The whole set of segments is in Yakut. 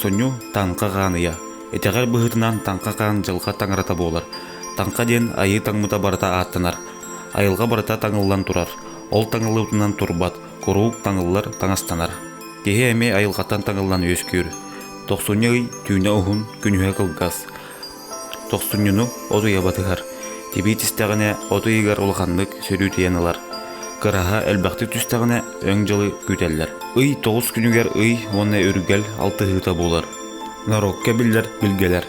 Тохсунньу Таҥха хаан ыйа. Итэҕэл быһыытынан Таҥха хаан дьылҕа таҥарата буолар. Таҥха диэн айыы таҥмыта барыта ааттанар. Айылҕа барыта таҥыллан турар. Ол таҥыллыбытынан турбат, куруук таҥыллар, таҥастанар. Киһи эмиэ айылҕаттан таҥыллан үөскүүр. Тохсунньу ый түүнэ уһун, күнүһэ кылгас. Тохсунньуну от ыйа батыһар. Тибии түстэҕинэ от ыйыгар улаханнык сөрүүтүйэн ылар. Кыраһа элбэхтик түстэҕинэ өҥ дьылы күүтэллэр. Ый тоҕус күнүгэр ый уонна үргэл алтыһыыта буолар. Норуокка биллэр билгэлэр.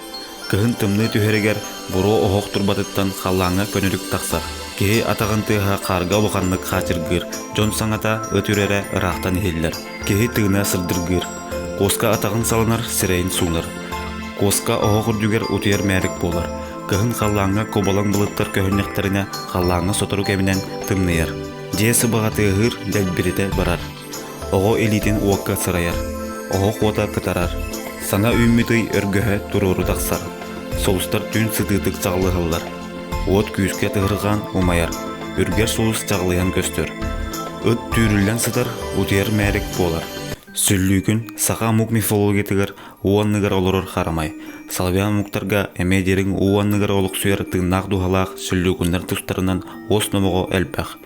Кыһын тымныы түһэригэр буруо оһох турбатыттан халлааҥҥа көнүрүк тахсар. Киһи атаҕын тыаһа хаарга улаханнык хаачыргыыр, дьон саҥата ыт үрэрэ ыраахтан иһиллэр. Киһи тыына сырдыргыыр. Куоска атаҕын саланар, сирэйин суунар. Куоска оһох үрдүгэр утуйар мээрик буолар. Кыһын халлааҥҥа кубалаҥ былыттар көһүннэхтэринэ, халлааҥҥа сотору кэминэн тымныйар. Дьиэ сыбаҕа тыаһыыр, дэлбиритэ барар. Оҕо илиитин уокка сырайар. Оһох уота кытарар. Саҥа үүммүт ый өргөһө туруору тахсар. Сулустар түүн сытыытык чаҕылыһаллар. Уот күүскэ тыһырҕаан умайар. Үргэр сулус чаҕылыйан көстөр. Ыт түүрүллэн сытар, утуйар мээрик буолар. Сүллүүкүн саха омук мифологиятыгар уу анныгар олорор харамай. Славян омуктарга эмиэ дириҥ уу анныгар олохсуйар тыыннаах дууһалаах сүллүүкүннэр тустарынан уос номоҕо элбэх.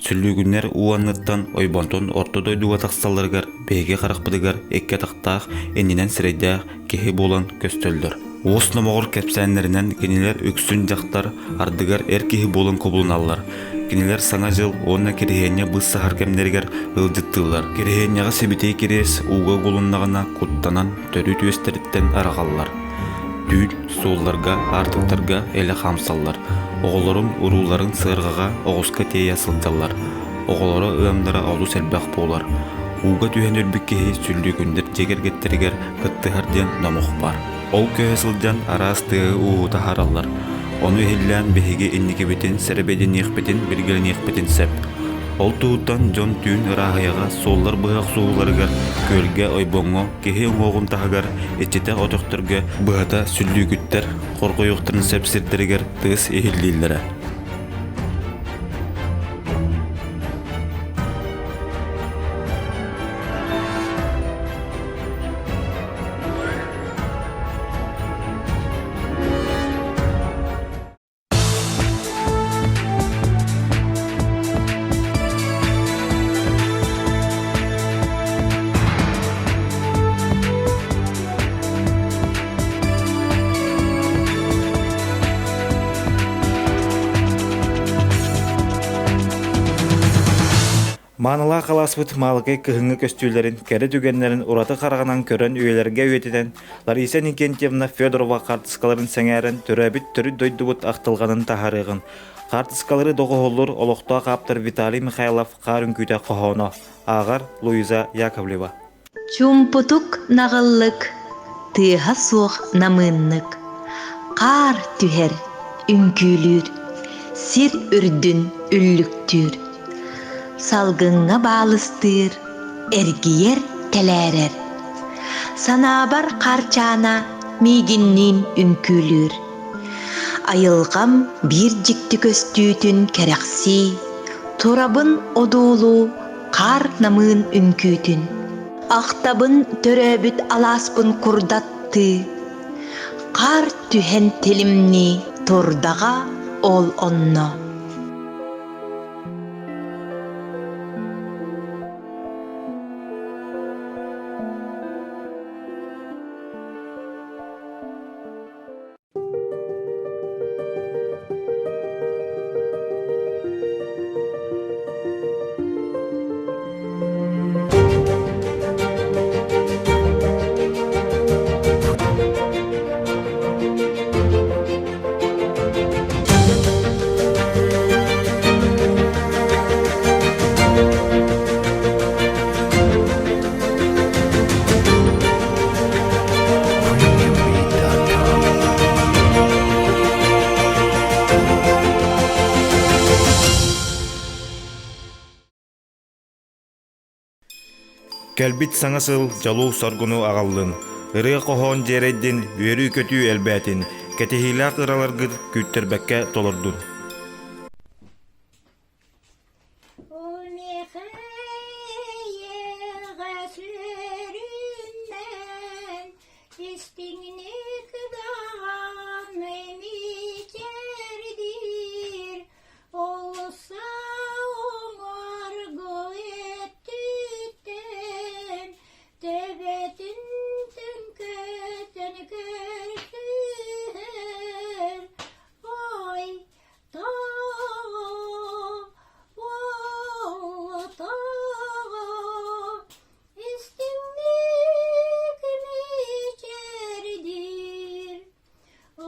Сүллүүкүннэр уу анныттан ойбонтон орто дойдуга тахсалларыгар биһиги харахпытыгар икки атахтаах, иннинэн сирэйдээх киһи буолан көстөллөр. Уос номоҕор кэпсээннэринэн кинилэр үксүн дьахтар, ардыгар эр киһи буолан кубулуналлар. Кинилэр Саҥа дьыл уонна Кириһиэнньэ быыс саһар кэмнэригэр ыалдьыттыыллар. Кириһиэнньэҕэ сибитиэй кириэс ууга угулуннаҕына куттанан төрүт үөстэриттэн араҕаллар. Түүн суолларга, аартыктарга элэ хаамсаллар. Оҕолорун, урууларын сыарҕаҕа, оҕуска тиэйэ сылдьаллар. Оҕолоро ыамнара олус элбэх буолар. Ууга түһэн өлбүт киһи сүллүүкүннэр дьиэ кэргэттэригэр кыттыһар диэн номох баар. Ол көһө сылдьан араас тыаһы-ууһу таһаараллар. Ону иһиллээн биһиги инникибитин сэрэбиэйдэниэхпитин, билгэлэниэхпитин сөп. Ол туһуттан дьон түүн ырааһыйаҕа суоллар быһа охсуһууларыгар, күөлгэ, ойбоҥҥо, киһи уҥуоҕун таһыгар, иччитэх өтөхтөргө быһата сүллүүкүттэр хорҕойуохтарын сөп сирдэригэр тыас иһиллииллэрэ. Маанылаах алааспыт Маалыкай кыһыҥҥы көстүүлэрин, кэрэ түгэннэрин ураты хараҕынан көрөн үйэлэргэ үйэтитэн Лариса Иннокентьевна Федорова хаартыскаларын сэҥээрэн төрөөбүт төрүт дойдубут ахтылҕанын таһаарыаҕын. Хаартыскалары доҕоһоллуур олохтоох ааптар Виталий Михайлов хаар үҥкүүтэ хоһооно. Ааҕар Луиза Яковлева. Чуумпутук наҕыллык, тыаһа суох намыыннык, хаар түһэр, үҥкүүлүүр, сир үрдүн үллүктүүр, салгыҥҥа баалыстыыр, эргийэр тэлээрэр. Санаабар Хаарчаана миигинниин үҥкүүлүүр. Айылҕам биир дьикти көстүүтүн кэрэхсии, турабын одуулуу Хаар намыын үҥкүүтүн, Ахтабын төрөөбүт алааспын курдаттыы, Хаар түһэн тилимнии турдаҕа ол онно. Кэлбит саҥа сыл дьолу-соргуну аҕаллын, ырыа-хоһоон дьиэрэйдин, үөрүү-көтүү элбээтин, кэтэһиилээх ыраларгыт күүттэрбэккэ толордун. Истиҥник даҕаны мичээрдиир, Олуса уҥуоргу өттүттэн Төбөтүн түҥкөтөн көрсүһэр, Ой, тоҕо, ол тоҕо Истиҥник мичээрдиир,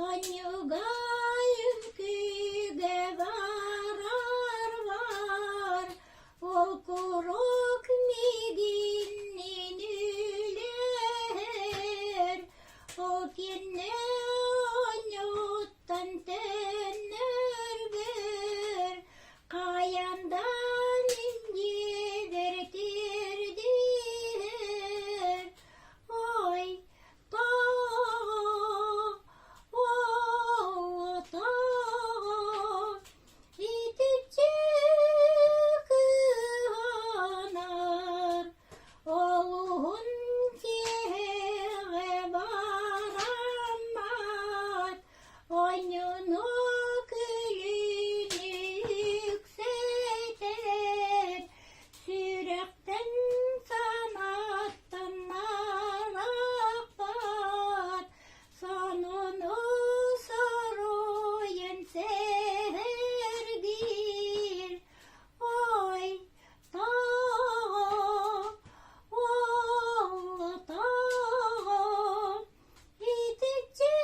Онньугай үҥкүүгэ барар бар, Ол куруук миигинниин үлэһэр, Ол кэннэ оонньууттан төннөрбөр, Хайан да мин дьиэбэр тиэрдиһэр, Ой, тоҕо, ол тоҕо итиччэ кыһанар, Олуһун киэһэҕэ бараммат, Оонньууну күлүүнү үксэтэр, сүрэхтэн санааттан арахпат, сонуну соруйан сэһэргиир. Ой, тоҕо, ол тоҕо Итиччэ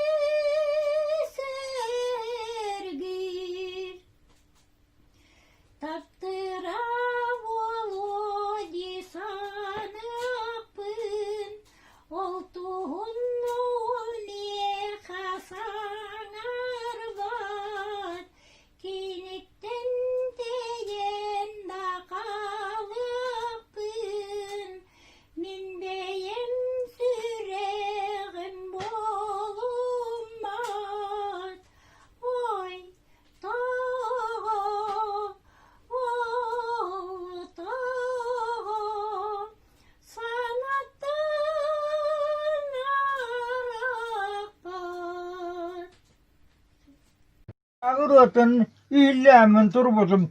сэргиир, таптыыра буолуо дии саныахпын, ол туһун уол миэхэ саҥарбат, Киниттэн тэйэн да хаалыахпын, мин бэйэм сүрэҕим буолуммат. Ой, тоҕо, ол тоҕо санаттан арахпат. Ырыатын иһиллээммин турбутум,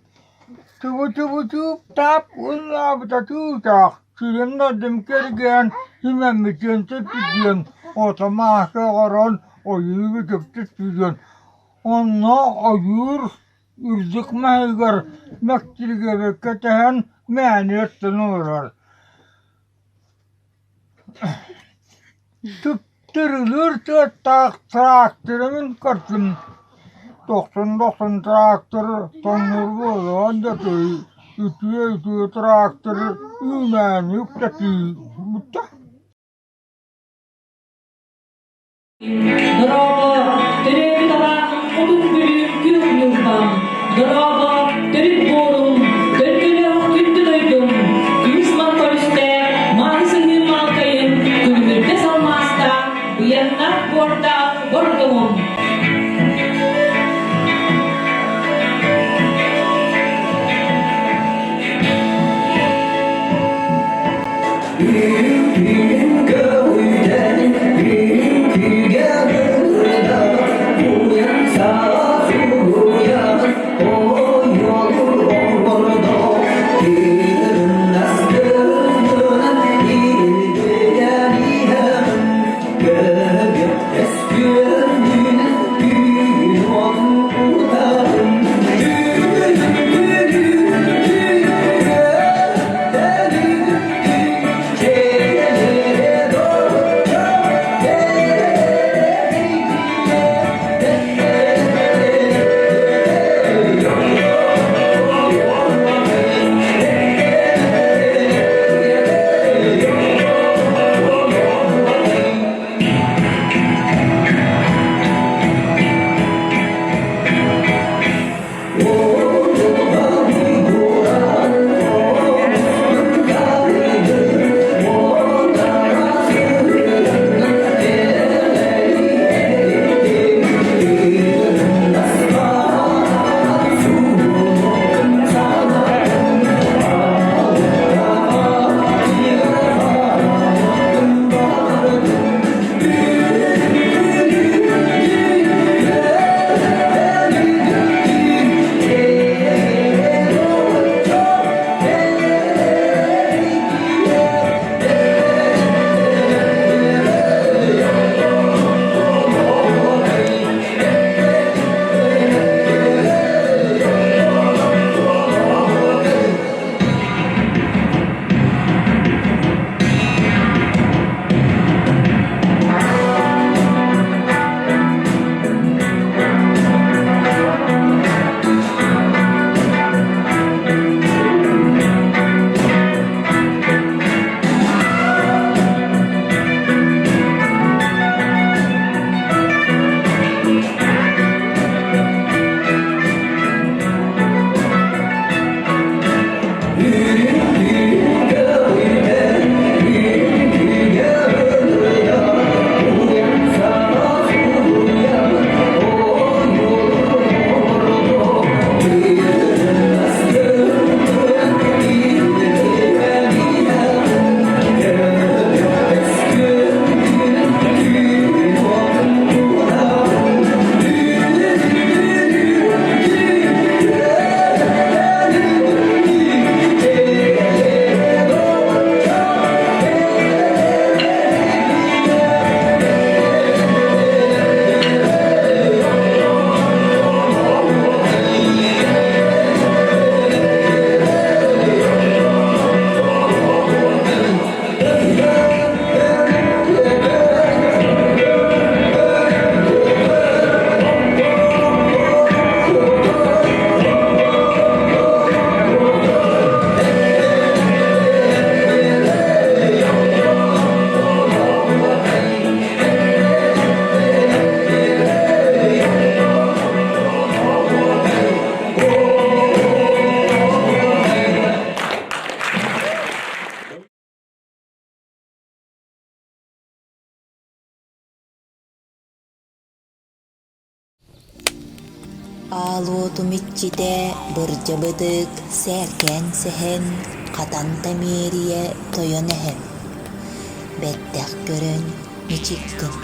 чубу-чубу-чууп-таап ыллаабыта чуучаах, сирим-дойдум кэргээн, симэммитиэн сөппүтүөн, ото-мааска оҥорон ойуу бүтүк түспүтүөн, онно ойуур үрдүк маһыгар мэктиргэбиккэ тэһэн мээнэ өттөн олорор. Түптүрүлүүр тыаттаах тракторы мин көрдүм. Дохсун-дохсун трактор тоҥнуур буолуон да үтүө-үтүө трактор үүнээни үктэтии бүттэ. Дорообо, төрөөбүт алааһым хотун күлүүм күөх ньурбам. Дорообо, төрүт буорум, төлкөлөөх күндү дойдум. Күмүс мантан үстээх, мааны сыһыым маалкайым, күлүмүрдэс алмаастаах, быйаннаах буордаах бордоҥум. Аал уотум иччитэ Бырдьабытык сээркээн сэһэн, хатан тэмиэрийэ тойон эһэм. Бэттэх көрөн мичик гын.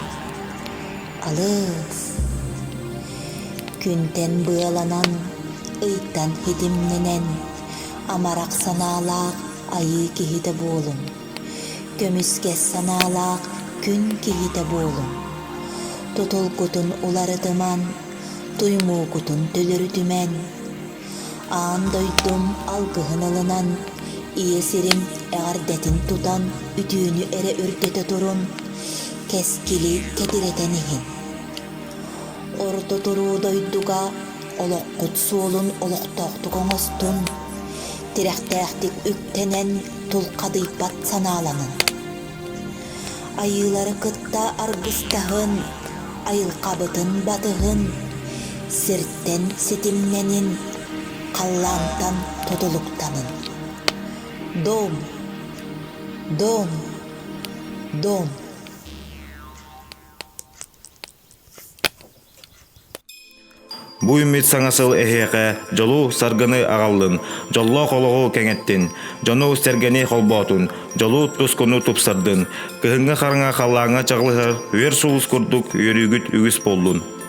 Алыс! Күнтэн быаланан, ыйтан ситимнэнэн, амарах санаалаах айыы киһитэ буолуҥ. Көмүскэс санаалаах күн киһитэ буолуҥ. Тутулгутун уларытыман, туймуукутун төлөрүтүмэн. Аан дойдум алгыһын ылынан, ийэ сирим эҕэрдэтин тутан үтүөнү эрэ үрдэтэ турун, кэскили кэтирэтэн иһин. Орто туруу дойдуга олоххут суолун олохтоохтук оҥостун, тирэхтээхтик үктэнэн тулхадыйбат санааланын. Айыылары кытта аргыстаһын, айылҕабытын батыһын, сиртэн ситимнэнин, халлаантан тутулуктанын. Дом! Дом! Дом! Бу үүммүт саҥа сыл эһиэхэ дьолу-саргыны аҕаллын, дьоллоох олоҕу кэҥэттин, дьону-сэргэни холбоотун, дьолу тускуну тупсардын, кыһыҥҥы хараҥа халлааҥҥа чаҕылыһар үөр сулус курдук үөрүүгүт үгүс буоллун.